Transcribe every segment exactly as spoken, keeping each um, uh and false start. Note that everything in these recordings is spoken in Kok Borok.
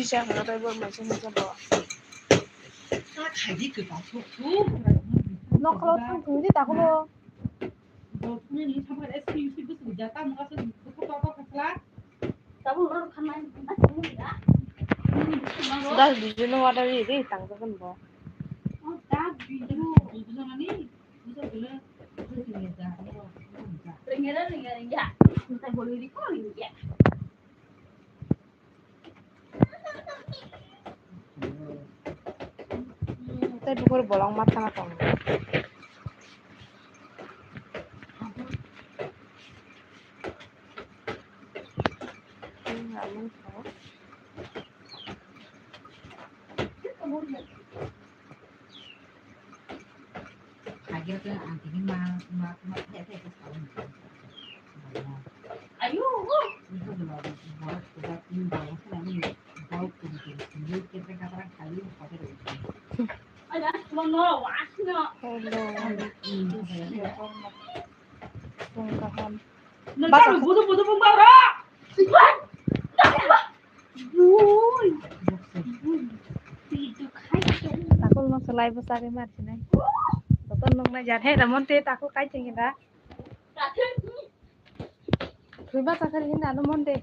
Siya hwnwi tei borok mai se hwnwi se bo. Nokolo thang thwngwi tei takholo. Das bijino water ri ri tang jagan bo. Ringera ringera ringera. Ntai bolwi ri ko ringera. Tei bukur bolong ma thana tongo. Hello. Phung kaham. Basa. Takul no selai bwsa khe mar sinai. Joto nung nai jar he ramon te takul kai theng hinda. Thwi basa khe hinda no mon de.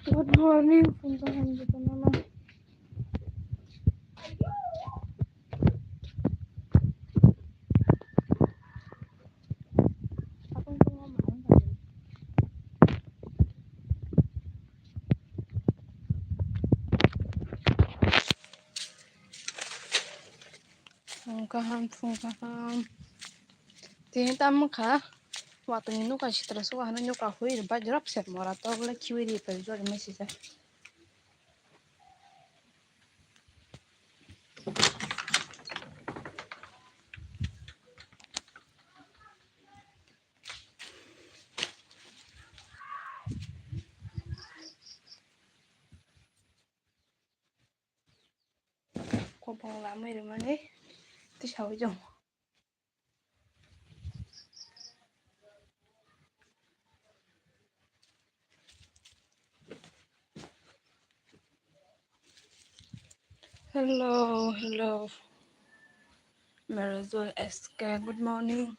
Good morning, phung kaham joto no. Phung kaham, phung kaham. Tini tamo kha. Watungni nuka sitra suka hwnwi nuka hui rwbai jorap set mora tok le khiui ri pari jori mesi se. Kopong lamwi rwmani tisaui jong. Hello, hello. Merazul S K, good morning.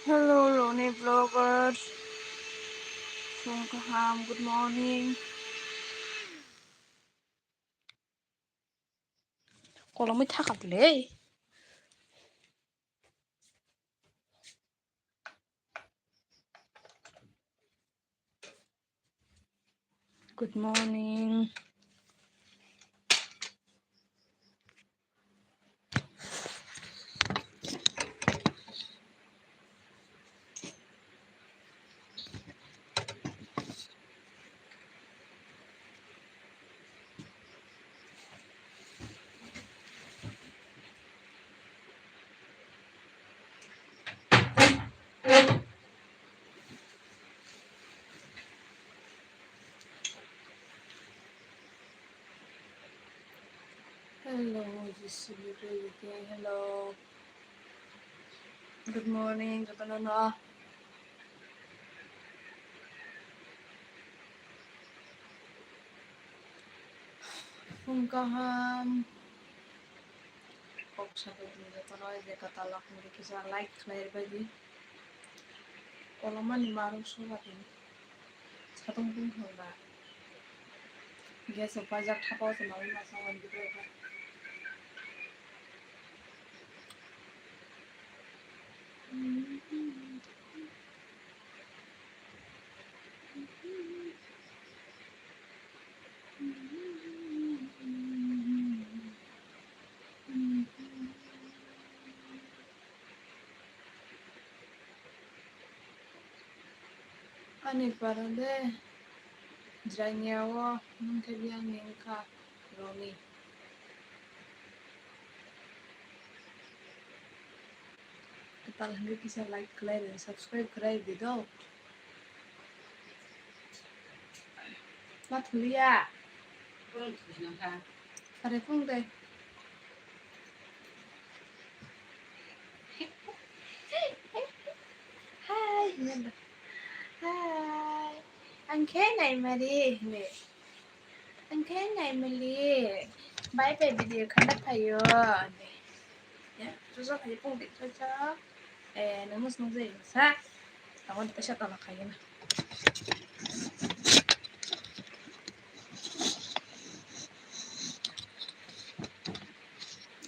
Hello, Roni Vloggers. Phung kaham, good morning. Kolomwi thakha le. Good morning. Hello, Jisui Bikri Bikri. Hello. Good morning, jotono no. Phung kaham. Kok sabai tong jotono je katalak muri kisa like khlai bai di. Kolomani marung suba tini. Satung tungthok da. Gas rok paijak thapa o se mawi masa wngwi tongkha. Ani para de jrainia o nwng khe biyang ni wngkha Romi. Kwtal hwnwi kisa like khlai rw, subscribe khlai rw di do. Ma thuliya. Sare phung de. Hi. Hi. Ang khe naimari hwnwi. Ang khe naimali, bai bai video khana phaio. Ya, jojo khai pung di jojo. Eh, nang mus nang jai sa. Tawon ta sa tala khai na.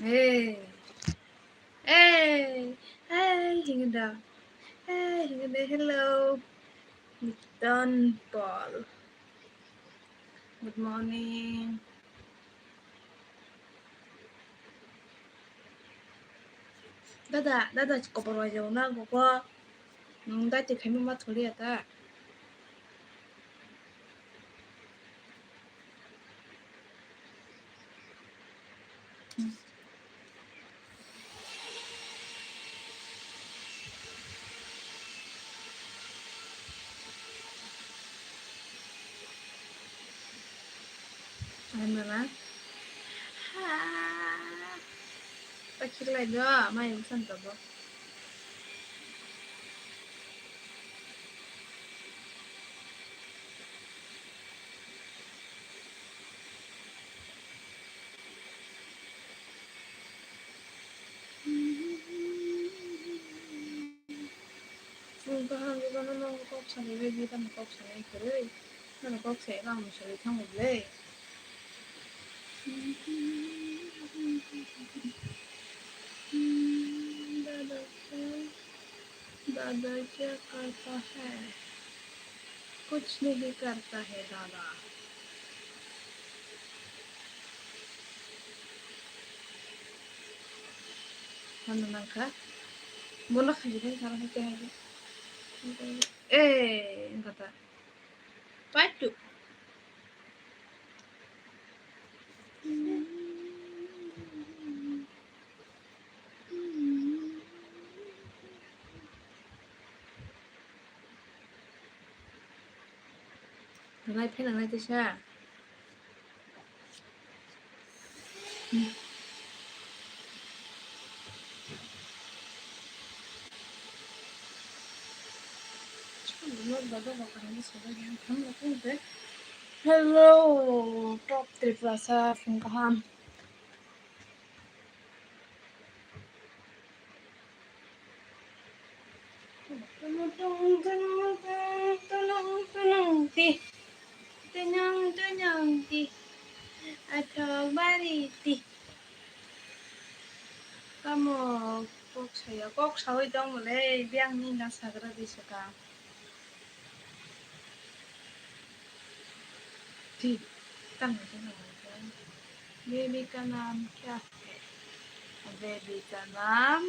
Eh. Eh. Hi, hinga da. Hi, hinga da. Hello. Don Paul. Good morning. Dada, dada, kopor waijao na, gogo. Nwng dati khaima ma tholiya ta. Ai mala. Ha. Pakhilai do, mai insan to bo. Chwng kaham rwgano nono kok sanai bai di, tamo kok sanai kwrwi. Nono kok sai, tamo salai thango bwle. Dada khe, dada kya karta hai? Kuch nahi karta hai dada. Hano nangkha. Bono khaji khe sana khe hai. Eh, kata. Paitu. Nai phai nang nai tisa. Hello, top Tripurasa, phung kaham. Tunung tunung ti, tunung tunung ti, athok bari ti. Tamo kok saya, kok sawi tong mole, biang ni na sagra di saka. Ti, tang ni tang ni. Baby ka naam kya hai? Baby ka naam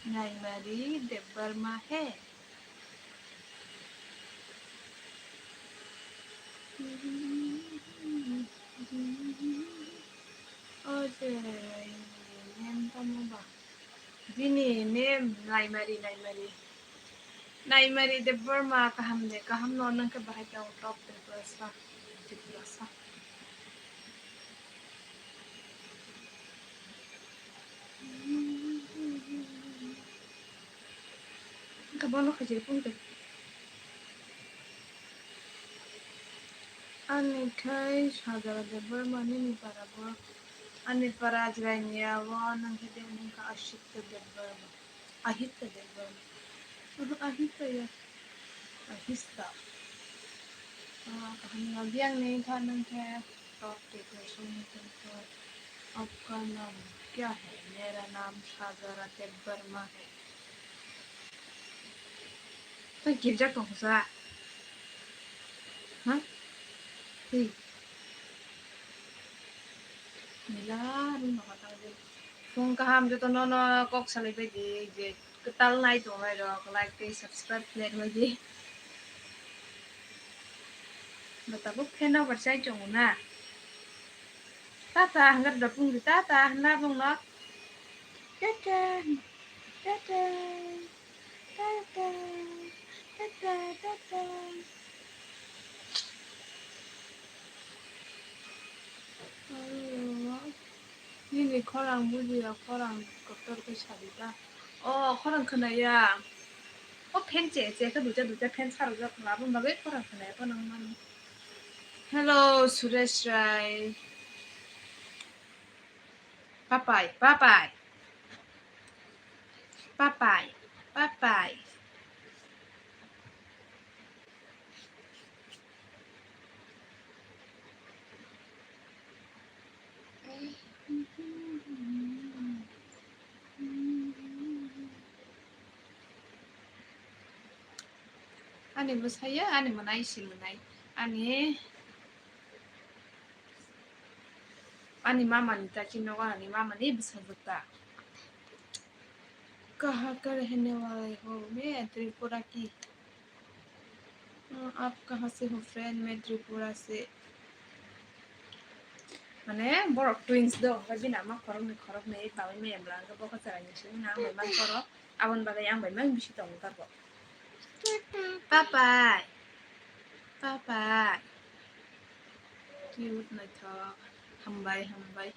Naimari Debbarma hai. O je, name tamo ba? Bini name Naimari, Naimari. Naimari Debbarma kaham de, kaham no nang khe bahai tong top Tripurasa, Tripurasa. Wngkha bono khaijak phone khe. Ani khai Sajara Debbarma nini para bo. Ani para Ajrania o nang khe de nang kha Ashita Debbarma. Ahita Debbarma. Uhu, Ahita ya. Ahista. Ah, kaham no biang ni kha nang khe. Top Tripurasa ni tong khe. Apka naam kya hai? Mera naam Sajara Debbarma hai. Tei girjak tong kha sa? Ha? Tei. Nila rung no kha tang di. Phung kaham joto nono kok salai bai di je kwtal nai tongnai rok like tei subscribe khlai rwbai di. Bo tabuk fan over chai tongo na. Tata hwnga da pungdi, tata hwnla bongno. Tata, tata, tata, tata, tata. Hello. Nini khorang bujiya, khorang kotor khe sadi ta. O, khorang khwnaya. O, fan che, che khe duita, duita fan sarok jak, aboni bagwi khorang khwnaya phano wngmani. Hello, Suresh Rai. Papai, papai. Papai, papai. Ani bwsaya, ani mwnai si mwnai. Ani, ani mama ni ta chini nogo, ani mama ni bwsajwk ta. Kaha kar hene wale ho, me Tripura ki. Ah, aap kahan se ho friend? Main Tripura se. Mane borok twins do, hwnkhe bini ama khoroknwi khoroknwi babai maya bwla hwnkhe bokha chwraini simi na ang bai man koro. Aboni bagwi ang bai man bisi tongo tabuk. Papai. Papai. Cute naithok. Hambai, hambai.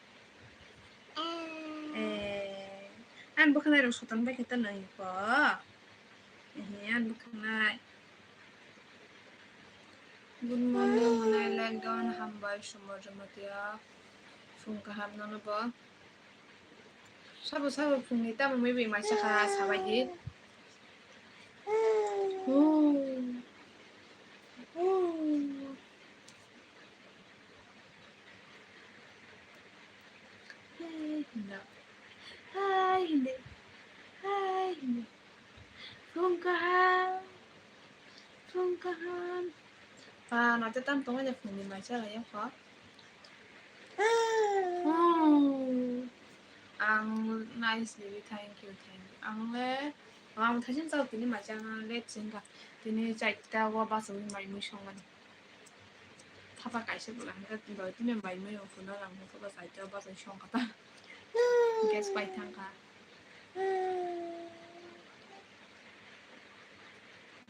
Eh, ang bwkhwnai rok soton bai khe ta nai ko. Eh, ang bwkhwnai. Good morning, mwnai lockdown, hambai, Sumar Jamatia. Phung kaham nono bo. Sabo, sabo phungni tamo mui bai mai sakha sabai di. Oh. Oh. Hai, hindi. Hai, hindi. Hai, hindi. Phung kaham. Phung kaham. Pa, no te tam tongo je phungni mai cha ya kho. Hmm. Ang nice baby, thank you, thank you. Ang le, ang thaisin chao tini mai cha na late singka. Tini chaita wa bus wi mai mui songmani. Thapa kaisa bwla hwnkhe doi tini mai mui phunuk ang hwnkhe bw chaita wa bus wi songkha ta. Gas pai thangkha.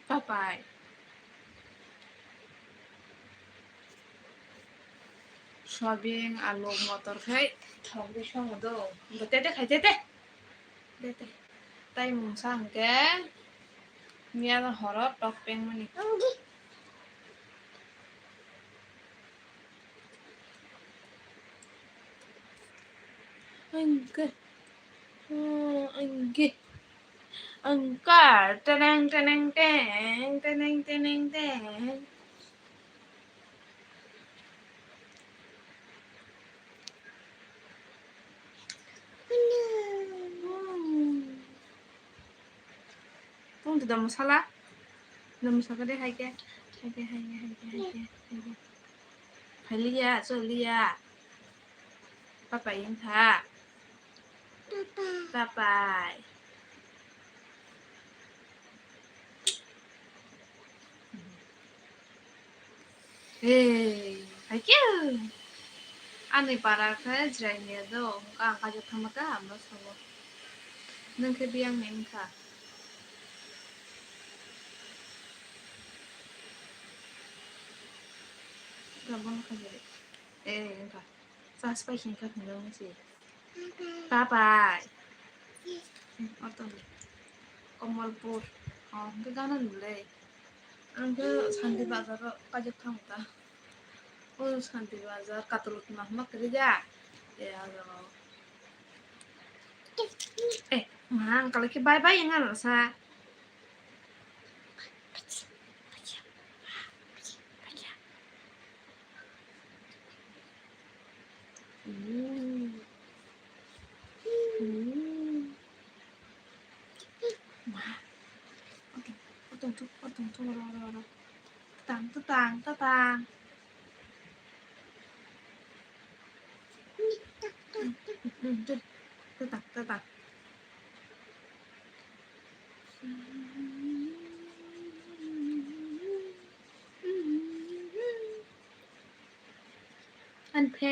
Papai. Soyabin, alu, motor khai thokdi songo do. Bo tete khai tete. Tete. Tai mungsa hwnkhe miya horo tok pengmani. Angke. Hmm, angke. Angka. Teneng, teneng, teng. Teneng, teneng, teng. Hmm. Tong tu damu sala. Damu saka de hai ke. Hai ke, hai ke, hai ke, hai ke, hai ke. Phai liya, chol liya. Papai wng kha. Papai. Hey, hai ke. Ani para khe jirai niya do, wngkha ang kaijakthama ta, ano sabo. Nwng khe biyang ni wngkha. Wngkha bono khaijak. Eh, wngkha. Chas pai khe wngkha hinwi wngsi. Papai. Oto. Komolpur. Oh, hwnkhe gana nulai. Ang khe Santi Bazar o kaijakthang ta. O Santi Bazar, Katalutma hwnma kwrwi ya? E, aro. Eh, ma, ang kalai khe bye bye wng ano sa. Mm. Mm. Ma. Otong, otong, otong, otong, ro, ro, ro. Tatang, tatang, tatang. Tatang, tatang.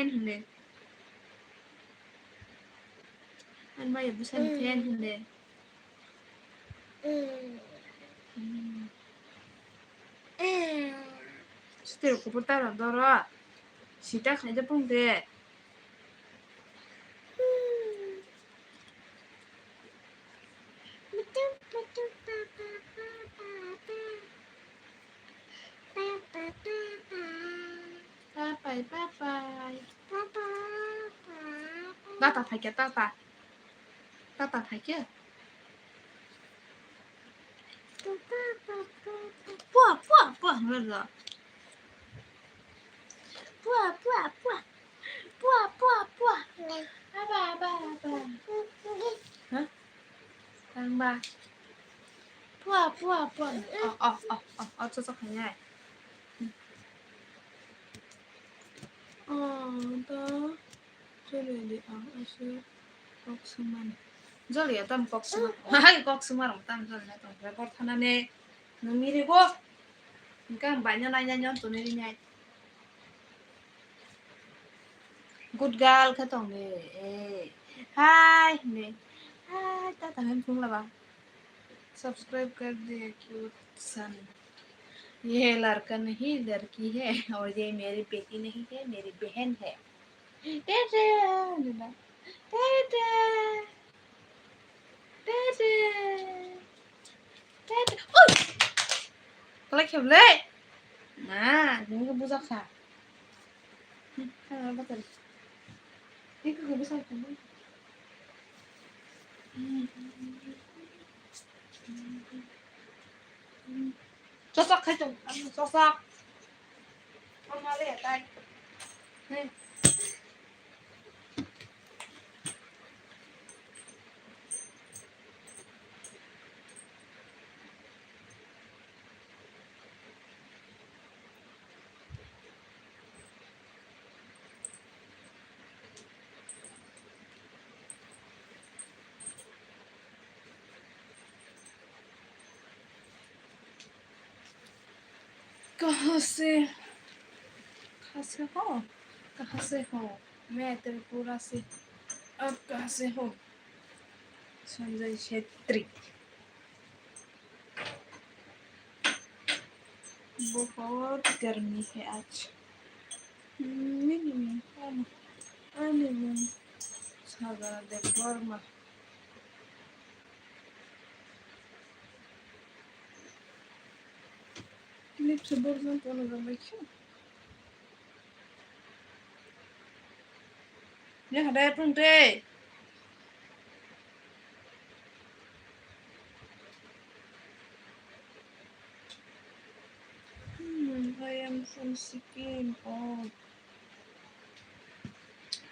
hwnde. Ani maya bwsani fan hwnde. Sitero kubur taro doro. Sita khaide pung de. Papai, papai. Tata phaikhe, tata. Tata phaikhe. Pua, pua, pua, hwnwi rw. Pua, pua, pua. Pua, pua, pua. Aba, aba, aba. Ha? Tangba. Pua, pua, pua. Oh, oh, oh, oh, oh, chok, chok, khainai. Oh, to. Joloi di, ang ase kok swngmani. Joloi ya tam kok swngma. Hai, kok swngma rok tam joloi na tong. Record thana ne. Nung miri go. Hingke ang baino naina nyon tuni rinai. Good girl khe tong de. Eh. Hai, ne. Hai, ta ta hem phung laba. Subscribe kar de cute son. Ye ladka nahi, ladki hai. Aur ye meri beti nahi hai, meri behen hai. Dede, Nina. Dede. Dede. Dede. Oi! Kalai kheble. Na, nunggu bujak kha. Hmm, ha, batal. Ini kok bisa kheble. Hmm. Sosak khai tong, ang sosak. Ang mali atai. Hey. कहाँ से, कहाँ से हो? कहाँ से हो? मैं त्रिपुरा से। आप कहाँ से हो? संजय छेत्री। बहुत गर्मी है आज। Ani mung, ani mung Sagana Debbarma. Clip se borjak kono jang bai khe. Yang ada pun deh. Hmm, I am from Sikkim. Oh.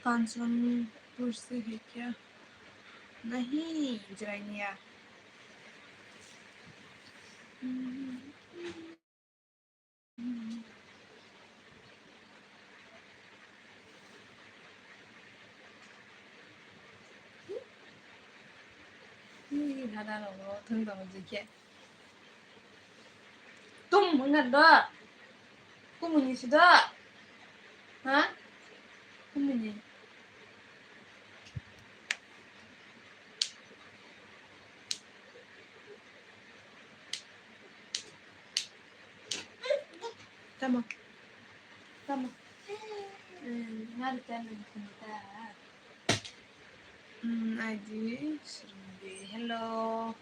Kanchanpur se hai kya? Nahi, Jirania. Hmm. Ih, hada rogo thwng tongo jikhe. Tum wngkha do. Kumuni si do. Ha? Kumuni. Tamo. Tamo. Hmm, ngari tani kunta. Hmm, aji srumbi. Hello.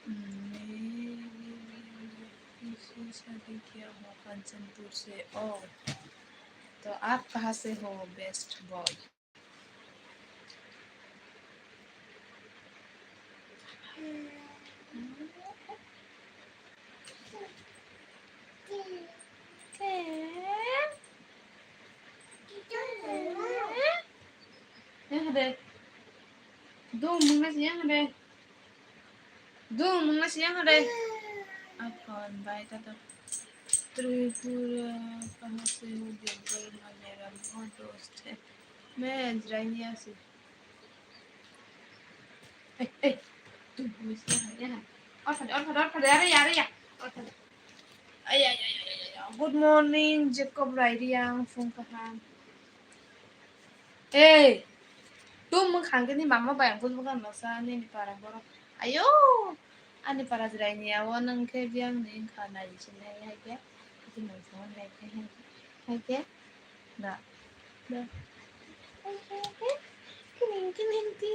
Hmm, शादी किया हो कंचनपुर से। ओ, तो आप कहाँ से हो, best boy? Yang hade. Dum, mungna si yang hade. Dum, mungna si yang hade. Aphon bai ta to. Tripura, kahan se ho? Jabal ma mera bahut dost hai. Main Jirania se. Hey, hey. Dum, mungna si yang hade, yang hade. Ortha de, ortha de, ortha de, are, are, ya. Ortha de. Ay, ay, ay, ay, ay, ay. Good morning, Jacob Rairiang, phung kaham. Ei, tum mwkhang khe ni mama bai ang bujubukha nosa nini para borok. Ayo, ani para jwrai ni awo nwng khe biyang ni wngkha nai sini hai khe. Iti nwng song hai khe, hai khe. Da. Da. Hai khe, hai khe. Kining, kining, ti.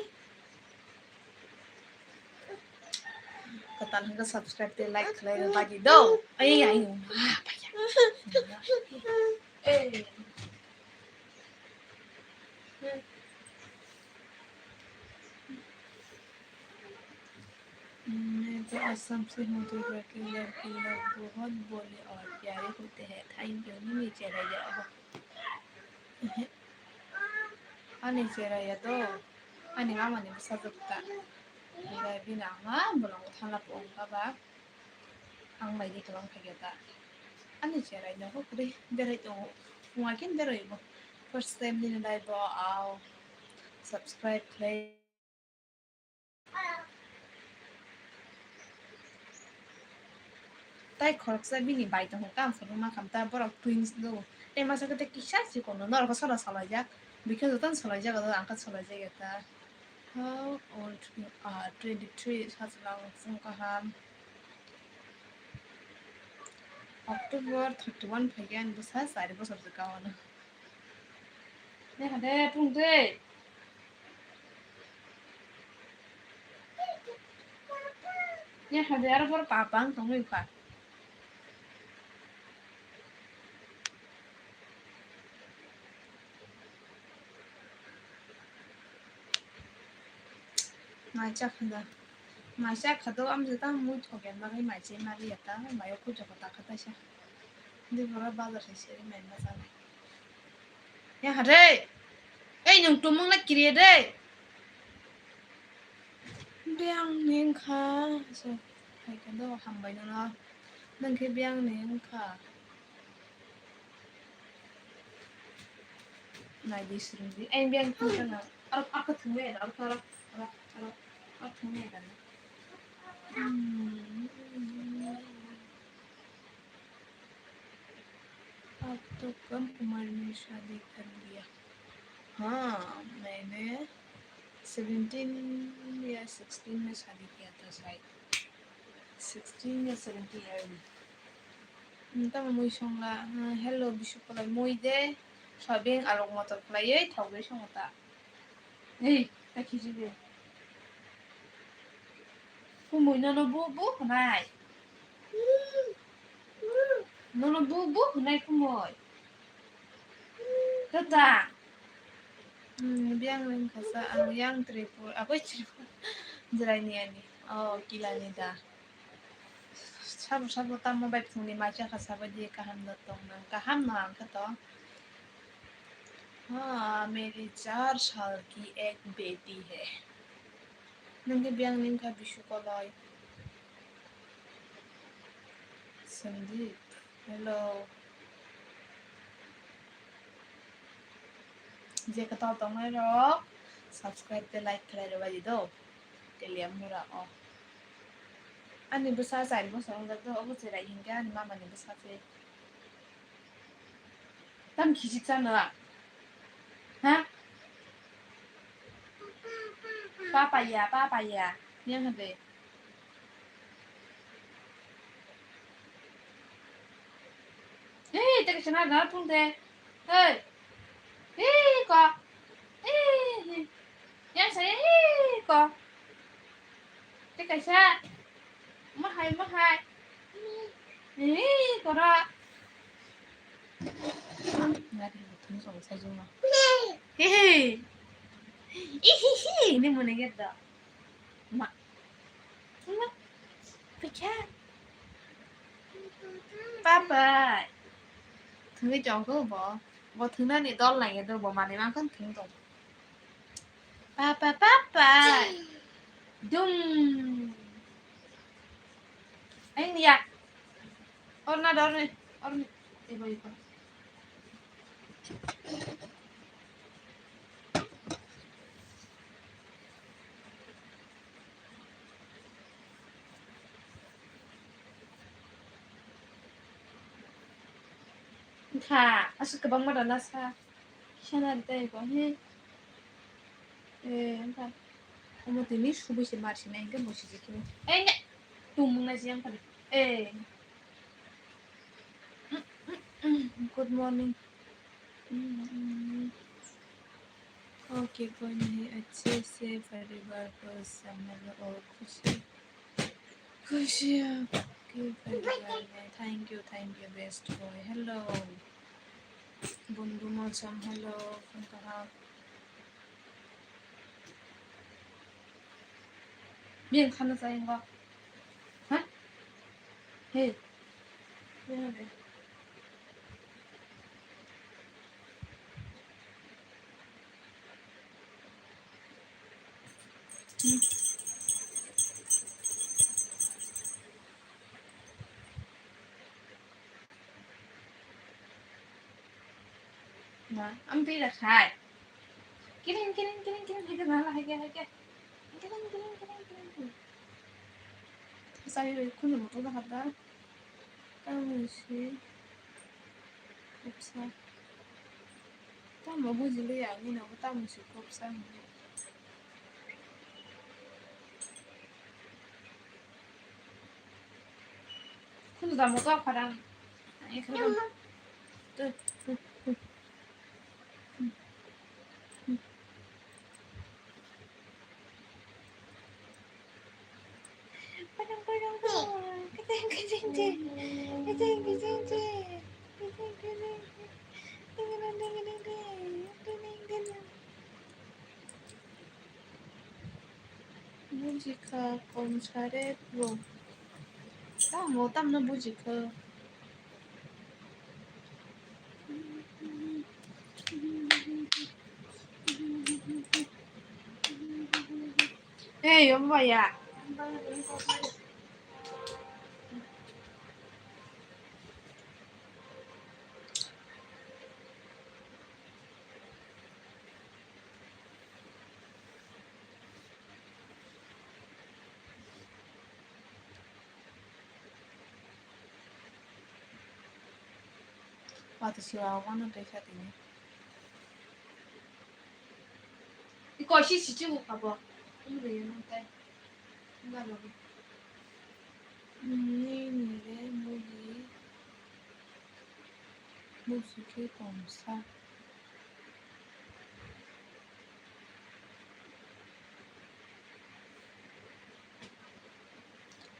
Kwtal hwnkhe subscribe tei like khlai rw bagwi do. Ai, ai, ai. Ei. मैं तो असम से हूँ, तो लड़के लड़की लोग बहुत भोले और प्यारे होते हैं। Thank you, nini chera ya. Ani chera ya do. Ani mama ni bwsajwk ta. Bai bini ama bolong thana pung baba. Ang bai di kwbang khaikhe ta. Ani cherai nogo kwrwi berai tongo. Phunga khe berai bo. First time nini live o aw. Subscribe khlai. Tai khoroksa bini bai tongo kam phuru ma kham ta borok twins do. Tei masa khe tei kisa si kono norok soda salai jak. Bikhe joto salai jak, ang khe salai jak ta. How old you are? Twenty-three, sajwlang chwng kaham. October thirty-one phaikhe ani bwsa chari bosor se kao ano. Nya hade pung de. Nya hade aro bor papa ang tongwi kha. Mai cha khada. Mai cha khado am jeta mui thogen bagwi mai che mari yata. Mai o kujo kota khata sa. Di bora bazar se seri mai ma sa. Ya hare. Ei, nwng tumung na kiriye de. Biyang ni wngkha. So, hai khe do hambai nono. Nwng khe biyang ni wngkha. Nai di srung di. Ei, biyang thung kana. Aro, aro thung ya, aro, aro, aro, aro, aro thung ya kana. Hmm. अब तो कम उम्र में शादी कर लिया। हाँ, मैंने seventeen या sixteen में शादी किया था शायद। Sixteen या seventeen year में। Hmm, tamo mui songla, hmm, hello, bisu kolai mui de, soybean alok motor khlaiwi thok de songo ta. Ei, ta khiji de. Kumui nono bu, bu hwnai. Nono bu, bu hwnai kumui. Tata. Hmm, biyang ring khasa, ang yang Tripura, aboi Tripura. Jwraini ani. Oh, kilani da. Sabo sabo tamo bai phungni mai chakha sabo di kaham no tong nang. Kaham no ang kha to. हाँ, मेरी चार साल की एक बेटी है। Nungkhe biyang ni wngkha bisu koloi. Sandeep, hello. Je kwtal tongnai rok subscribe tei like khlai rwbaidi do. Teliamura o. Ani bwsa char bosor wngjak do, obo cherai hinkhe ani mama ni bwsa se. Tam khijik chano. Ha? Papa ya, papa ya. Yang hade. Hey, teka sana da pung de. Hey. Hey, ko. Hey. Yang saya, hey, ko. Teka sa. Mahai, mahai. Hey, kora. Ngari thung song sai juma. Hey. Ihihi, ini mune get da. Ma. Papa. Thungwi chong kho bo. Bo thungnani dol nai do bo manwi mang khan thung tong. Papa, papa. Dum. Ain ya. Orna dor ni. Orni. Ibo ibo. Kha, aswk kwbangma rana sa. Kisa nari tei bo, he. Eh, wngkha. Omo tini subui se mar sinai hwnkhe bo sijikhe. Eh, ne. Tumung nai se wngkha de. Eh. Good morning. Okay, कोई नहीं, अच्छे से परिवार को संभालो और खुशी, खुशी आपके परिवार में। Thank you, thank you, best boy. Hello. Bundu Mosam, hello. Phone kaham. Bini khana chayang ba? Ha? He. Bini de. Hmm. Ma, ang twi rwkha. Kiring, kiring, kiring, kiring, haikhe nala, haikhe, haikhe. Kiring, kiring, kiring, kiring, kiring. Sai rwi khunu moto da hada. Tamo si khopsa. Tamo bujili ya, nini bo tamo si khopsa. Khunu da moto khadang. Ai khadang. Bujikha komsa re bro. Tamo tamno bujikha. Hey, omo ya. Wato siwa wano tei kha tini. Iko si si chu khabo. Nini re mugi. Mugi khe komsa.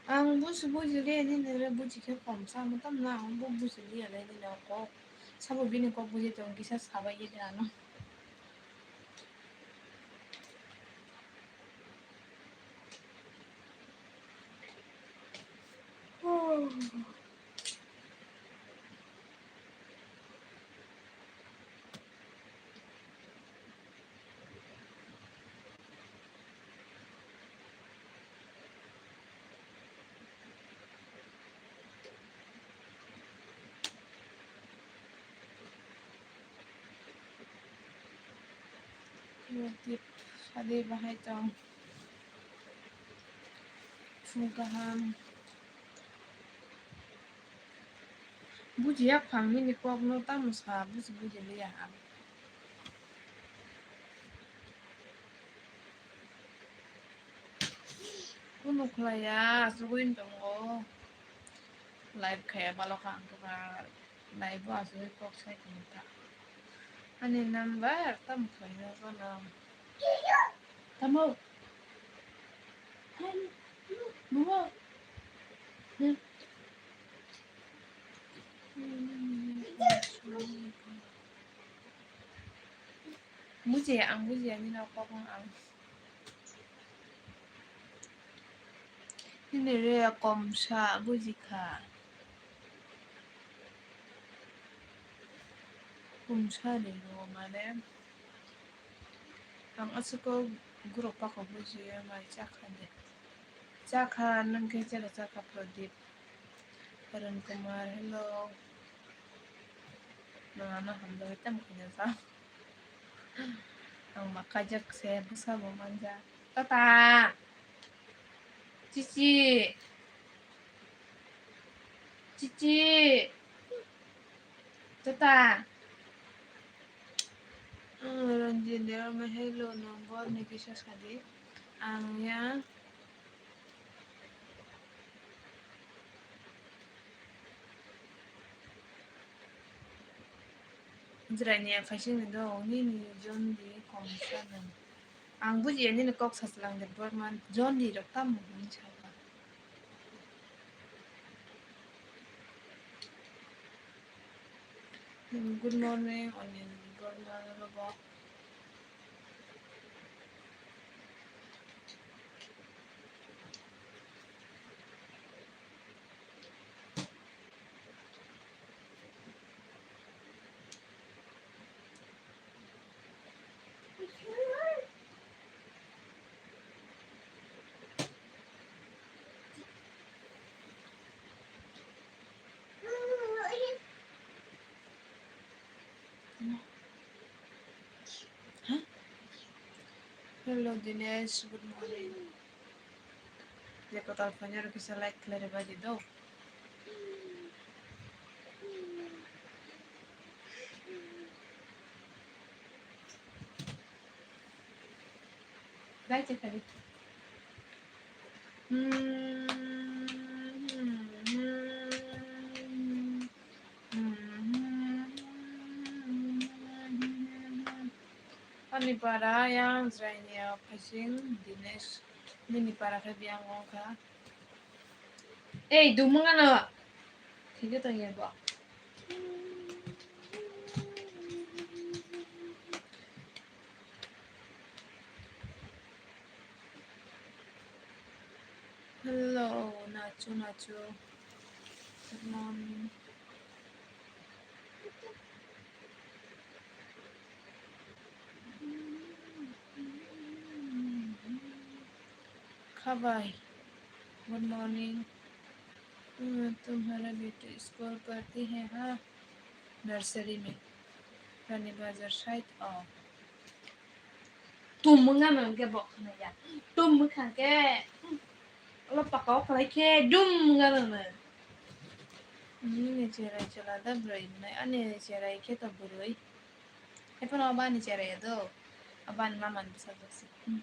Ang busu bujili nini re buji khe komsa, ang tamno ang bo bujili ya le nini kok. Sabo bini kok buji tong kisa sabai ye de ano. Pradip sadi bahai tong. Phung kaham. Bujiya phang nini kokno tamo sa buji buji liya ang. Kunu khlaiya, asugwi tongo. Live khaiya balo kha ang khe ba live o asugwi kok sai tongkha. Ani number tamo khlaina bono. Tamo. Bungo. Hmm. Bujiya ang bujiya nini kokno ang. Nini re komsa bujikha. Komsa ni rw mane. Ang aswk o guro pakha bujiya mai chakha de. Chakha nwng khe chela chakha Pradip. Arun Kumar, hello. Nwng ano hamjagwi tamo khaina sa. Ang ma kajak se bwsa bo manja. Tata. Chichi. Chichi. Tata. Ah, Ranjit. Hello, number ni kisa sadi. Ang ya Jirania phaising ni do, nini jondi kom sa nang. Ang bujiya nini kok sa slang de Borman jondi rok tam mo hin sa ba. Good morning, onion Borman robo. Hello Dinesh, good morning. Je kotor phone ro kisa like khlai rwbaidi do. Dai che khari. Ani para yang Jirania phaising Dinesh, nini para khe biyang wngkha. Ei, dumung ano. Thike tong ya bo. Hello, Nacho, Nacho. Good morning. Khabai. Good morning. अ, तुम्हारा बेटा स्कूल पढ़ती है, हाँ? Nursery में। Rani Bazar side, oh. Tum mwnga no hwnkhe bo khwnaya. Tum mwkhang khe, hmm, olo paka o khlai khe dum mwnga no no. Nini cherai chwla da bwrwi hwnwi, ani cherai khe to bwrwi. Ephano abani cherai do. Abani mamani bwsajwk se. Hmm.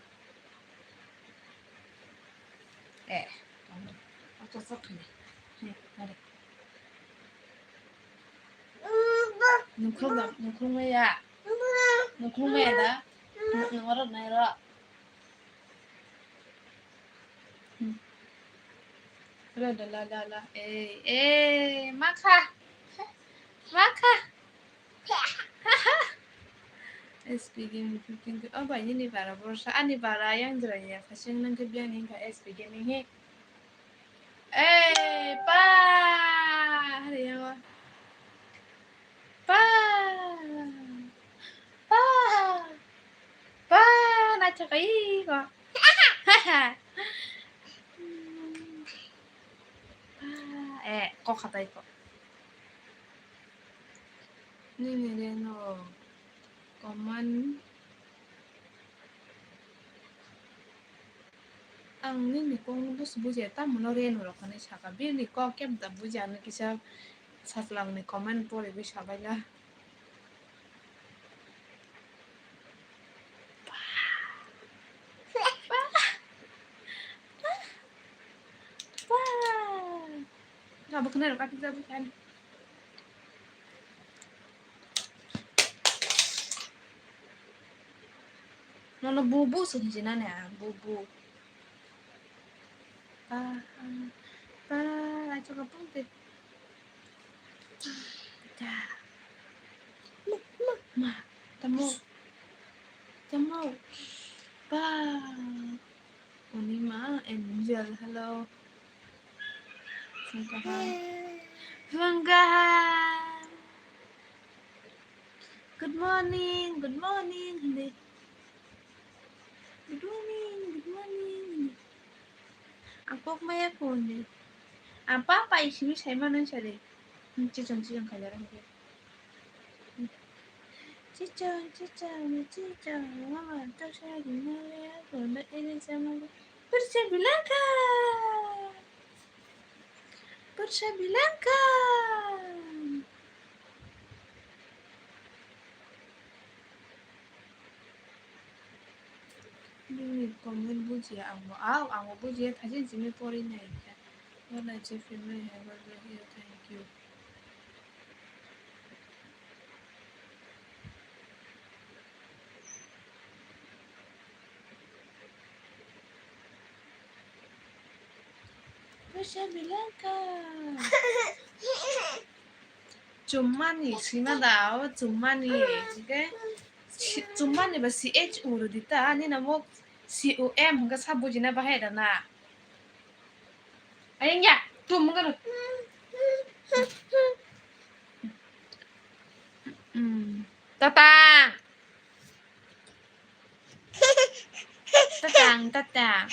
Eh, ano. Acha sa khani. He, are. Nukhung da, nukhung ya. Nukhung ya da. Nung oro nai ro. Hmm. Ro da la la la. Eh, eh, makha. Makha. S P Gaming fifteen ke, oh, bai, nini bara borsa, ani bara yang jera ya, kasing nang ke biang ning ka S P Gaming he. Eh, pa, hari yang wa. Pa, pa, pa, na chakai ko. Pa, eh, kok hatai ko. Nini reno comment. Ang nini kokno busi bujiya, tamo no reno rok hinwi saka. Bini kok kebo da bujiya, ano kisa sajlangni comment poriwi sabaila. Abo khwnai rok kati jabo khan. Nono bubu se hinjinani ang, bubu. Pa, pa, pa, acho ka pung te. Da. Ma, ma, tamo. Tamo. Pa. Unima, Angel, hello. Phung kaham. Phung kaham. Good morning, good morning, hindi. Good morning, good morning, hindi. Ang kok maya ko, hindi. Ang papa isimi sai mano sari. Chichon, chichon khajar, hindi. Chichon, chichon, chichon, mama, to sari, no, ya, ko, no, ini sama. Persa Blanca. Persa Blanca. Nini comment bujiya ang bo. Aw, ang bo bujiya, thaijin simi pori nai kha. Wala je film hai wala hiya, thank you. Pusa bilangka. Chummani, sima da, o chummani, okay? Si-, chummani ba C H U ro dita, ani namo C U M, hingka sa bujina bahai da na. Ayang ya, tum hingka ro. Hmm. Tata. Tatang, tatang.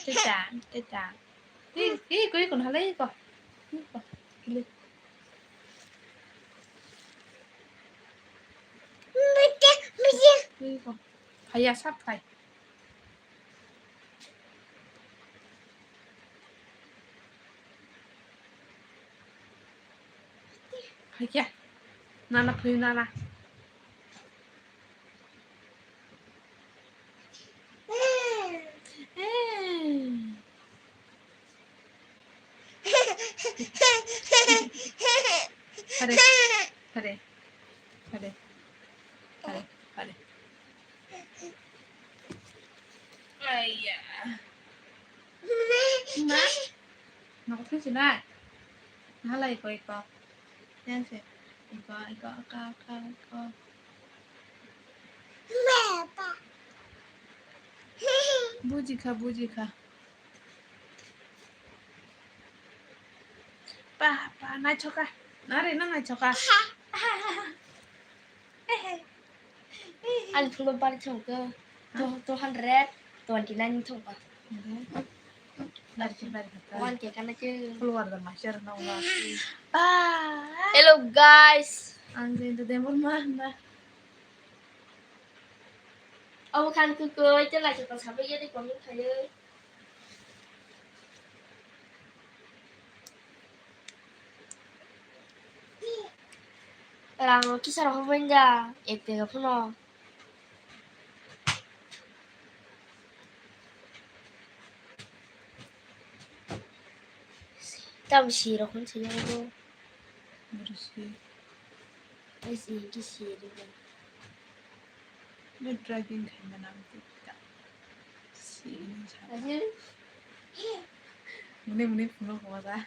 Tatang, tatang. Ih, ih, koi kun halai ko. Ih, ko. Kili. Ih, ko. Haya sap hai. Hai kya? Nana phayu nana. Hare, hare, hare, hare, hare. Aiya. Ma? Nokphi sinai. Halai ko iko. Yang se. Iko, iko, iko, iko, iko. Bujikha, bujikha. Pa, pa, naithoka. Nare, nang naithoka. Ani follower thangkhe two, two hundred twenty nine thangkha. One K kana khe. Follower da master na wala. Ah. Hello guys. Ang jai da demon ma na. Abo khan kukui te lai khe pasabai ya de comment khayo. Rang kisa rok hwnba wngya ek pega phano. Tam si rok hwn si yago. Bwrwi si. Ai si ki si ri. Ni dragging khaina nang tikka. Si ni sa. Muni muni phunuk wala.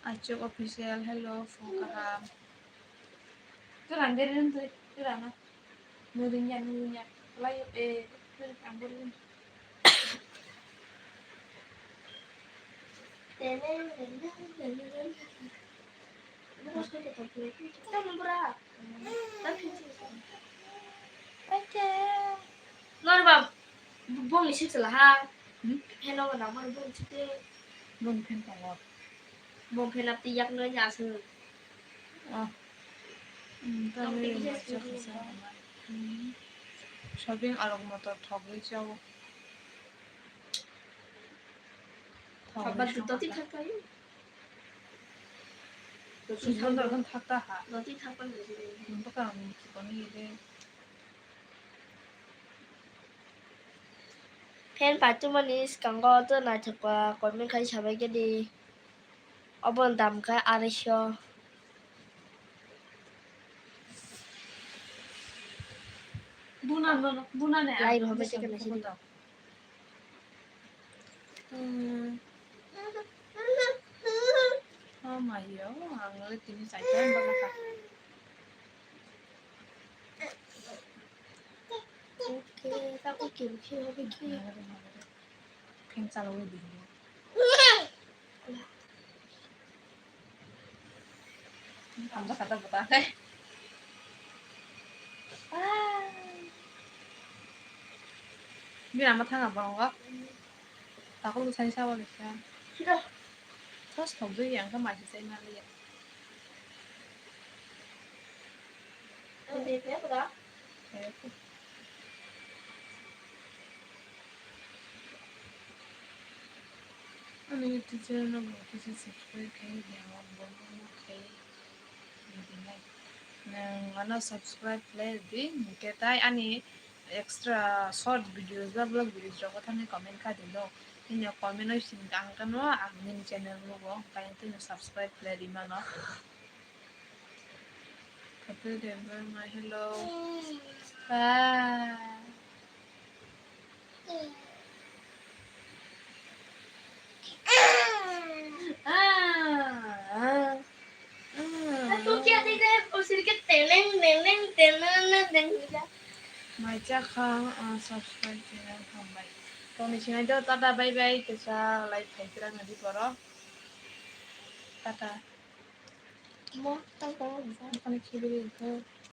Achuk official, hello, phone kaham. Turan diri dun tui, turan na. Nurin ya, nurin ya. Lai, eh, turan ambur dun. Nor ba bong ni sik sala ha. Hmm? Hello, na bong bong sik. Bong phen tongo. Bong phen apti yak no ya su. Oh. Hmm, ta. Tong ni pili masa sik. Kasa. Hmm. Shopping alok motor thok ri chao. Thok ri chao. Thok ri chao. Sujban dor khan thak ta ha. Doti thak pan doti. Nung bwkha ang chikon ni de. Fan paitwmani swkango tei naithok ba comment khai sabai khe di. Oboni dam khe arai sio. Buna no, buna ne. Lai rohor bai tongna sidi. Hmm. Oh my, yo, ang le tini chai chai baka kha. Okay, tak okay, okay, okay. Pheng chalo we di. Hamjakha ta bwta khe. Ah. Bini ama thang abo wngo. Takhuk bwsani sabo kisa. Sida. Thos thok dui yang khe mai se chai maliya. Ang de pe pura. Ani YouTube channel no bo kisa subscribe khai di, ang bo no khai di nai. Nang ano subscribe khlai di, hwnkhe tai ani extra short videos ba vlog videos rok thani comment kha di no. Nini comment o sing kang kano ang nini channel no bo, hwnkhe tini subscribe khlai di mano. Kapil Debbarma, hello. Bye. Ah, ah, ah. Mai chakha, ah, subscribe channel hambai. Toni sinai do, tata, bye bye, kisa like khai tirang nadi borok. Tata. Mo, tata, tata. Ani khibiri kho.